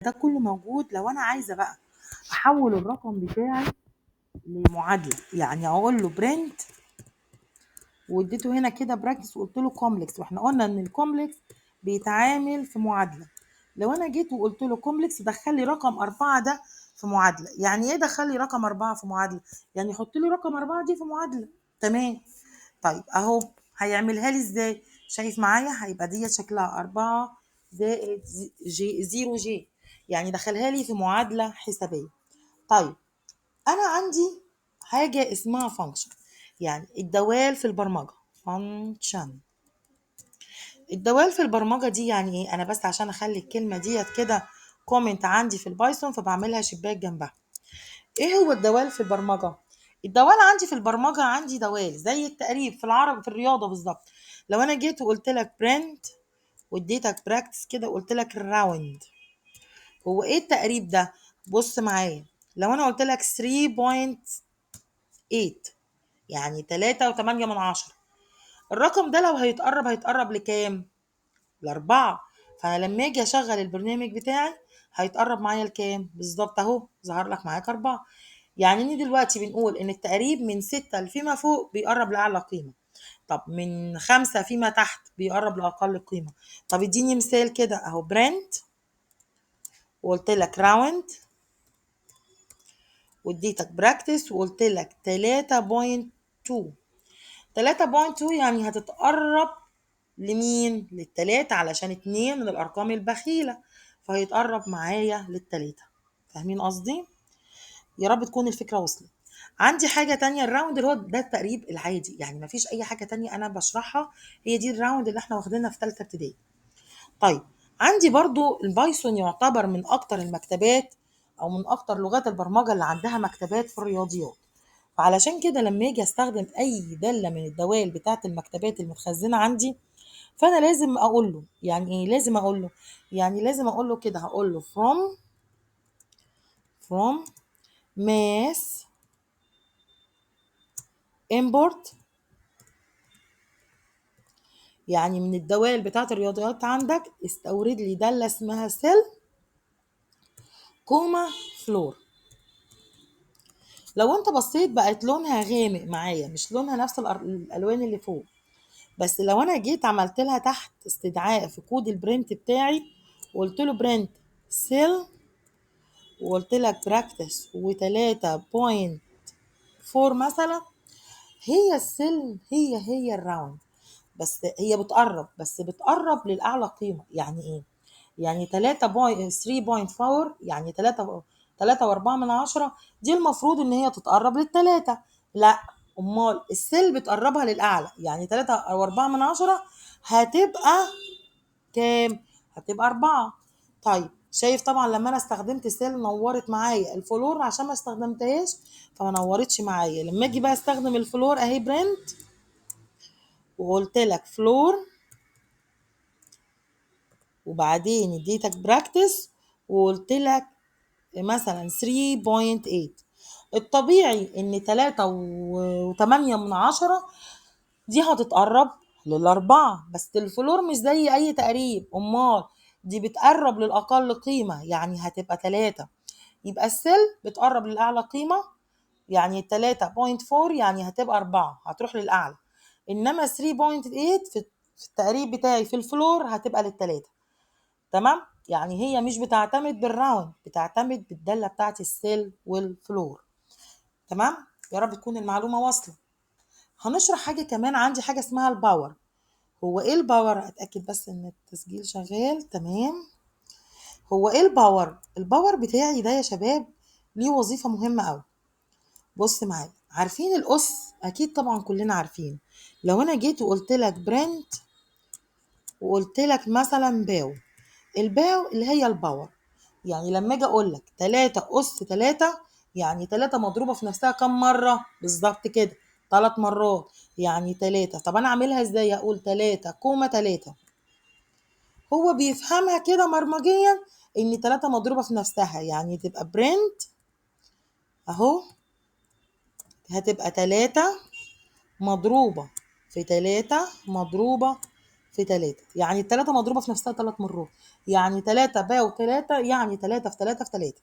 ده كله موجود. لو انا عايزه بقى احول الرقم بتاعي لمعادله، يعني اقول له print واديته هنا كده brackets وقلت له complex، واحنا قلنا ان ال complex بيتعامل في معادله. لو انا جيت وقلت له complex دخل لي رقم 4 ده في معادله. يعني ايه دخل لي رقم 4 في معادله؟ يعني حط لي رقم 4 دي في معادله. تمام. طيب اهو هيعملها لي ازاي؟ شايف معايا؟ هيبقى دي شكلها 4 زائد j 0 j، يعني دخلها لي في معادله حسابيه. طيب انا عندي حاجه اسمها function، يعني الدوال في البرمجه. function الدوال في البرمجه دي يعني ايه؟ انا بس عشان اخلي الكلمه ديت كده comment عندي في ال Python فبعملها شباك جنبها. ايه هو الدوال في البرمجه؟ الدوال عندي في البرمجه عندي دوال زي التقريب في العرب في الرياضه بالظبط. لو انا جيت وقلت لك print واديتك brackets كده وقلت لك round، هو ايه التقريب ده؟ بص معايا، لو انا قلت لك 3.8 يعني 3.8، الرقم ده لو هيتقرب هيتقرب لكام؟ ل4. فانا لما اجي اشغل البرنامج بتاعي هيتقرب معايا لكام؟ بالظبط اهو ظهر لك معاك 4. يعني ان دلوقتي بنقول ان التقريب من 6 لفيما فوق بيقرب لاعلى قيمه، طب من 5 فيما تحت بيقرب لاقل قيمه. طب اديني مثال كده اهو، print وقلت لك round واديتك brackets وقلت لك 3.2. 3.2 يعني هتتقرب لمين؟ للتلاتة، علشان 2 من الأرقام البخيلة، فهيتقرب معايا للتلاتة. فاهمين قصدي؟ يا رب تكون الفكرة وصلت. عندي حاجة تانية ال round اللي هو ده التقريب العادي، يعني مفيش أي حاجة تانية أنا بشرحها، هي دي ال round اللي احنا واخدينها في تالتة ابتدائي. طيب عندي برضو ال Python يعتبر من أكتر المكتبات أو من أكتر لغات البرمجة اللي عندها مكتبات في الرياضيات، فعلشان كده لما اجي استخدم اي داله من الدوال بتاعه المكتبات المتخزنه عندي، فانا لازم اقول له يعني ايه؟ لازم اقول له يعني لازم اقول له كده، هقول له from math import، يعني من الدوال بتاعه الرياضيات عندك استورد لي داله اسمها ceil comma floor. لو انت بصيت بقت لونها غامق معايا، مش لونها نفس الالوان اللي فوق، بس لو انا جيت عملت لها تحت استدعاء في كود ال print بتاعي وقلت له print ceil وقلت لك brackets وتلاتة point four مثلا، هي ال ceil هي ال round، بس هي بتقرب، بس بتقرب للاعلى قيمه. يعني ايه؟ يعني تلاتة point three point four، يعني تلاتة، تلاتة وأربعة من عشرة، دي المفروض إن هي تتقرب للتلاتة. لا، أمال ال ceil بتقربها للأعلى، يعني تلاتة أو أربعة من عشرة هتبقى كام؟ هتبقى 4. طيب شايف طبعا لما أنا استخدمت ceil نورت معايا، ال floor عشان ما استخدمتهاش فما نورتش معايا. لما أجي بقى استخدم ال floor أهي print وقلت لك floor وبعدين اديتك brackets وقلت لك مثلا 3.8. الطبيعي ان تلاتة وتمانية من عشرة دي هتتقرب للأربعة، بس ال floor مش زي أي تقريب، أمال دي بتقرب للأقل قيمة، يعني هتبقى 3. يبقى ال ceil بتقرب للأعلى قيمة، يعني 3.4 يعني هتبقى 4، هتروح للأعلى. إنما 3.8 في التقريب بتاعي في ال floor هتبقى للتلاتة. تمام؟ يعني هي مش بتعتمد بال round، بتعتمد بالدالة بتاعت ال ceil وال floor. تمام؟ يا رب تكون المعلومة واصلة. هنشرح حاجة كمان، عندي حاجة اسمها ال power. هو ايه ال power؟ اتأكد بس ان التسجيل شغال. تمام. هو ايه ال power؟ ال power بتاعي ده يا شباب ليه وظيفة مهمة قوي. بص معايا، عارفين الأس؟ أكيد طبعا كلنا عارفين. لو أنا جيت وقلت لك print وقلت لك مثلا pow، ال pow اللي هي ال power، يعني لما اجي اقول لك 3 اس 3، يعني 3 مضروبة في نفسها كم مرة؟ بالظبط كده 3 مرات، يعني 3. طب انا اعملها ازاي؟ اقول 3 comma 3. هو بيفهمها كده برمجيا ان 3 مضروبة في نفسها، يعني تبقى print اهو، هتبقى 3 مضروبة في 3 مضروبة في 3، يعني التلاتة مضروبة في نفسها 3 مرات، يعني 3 power 3، يعني 3 في 3 في 3.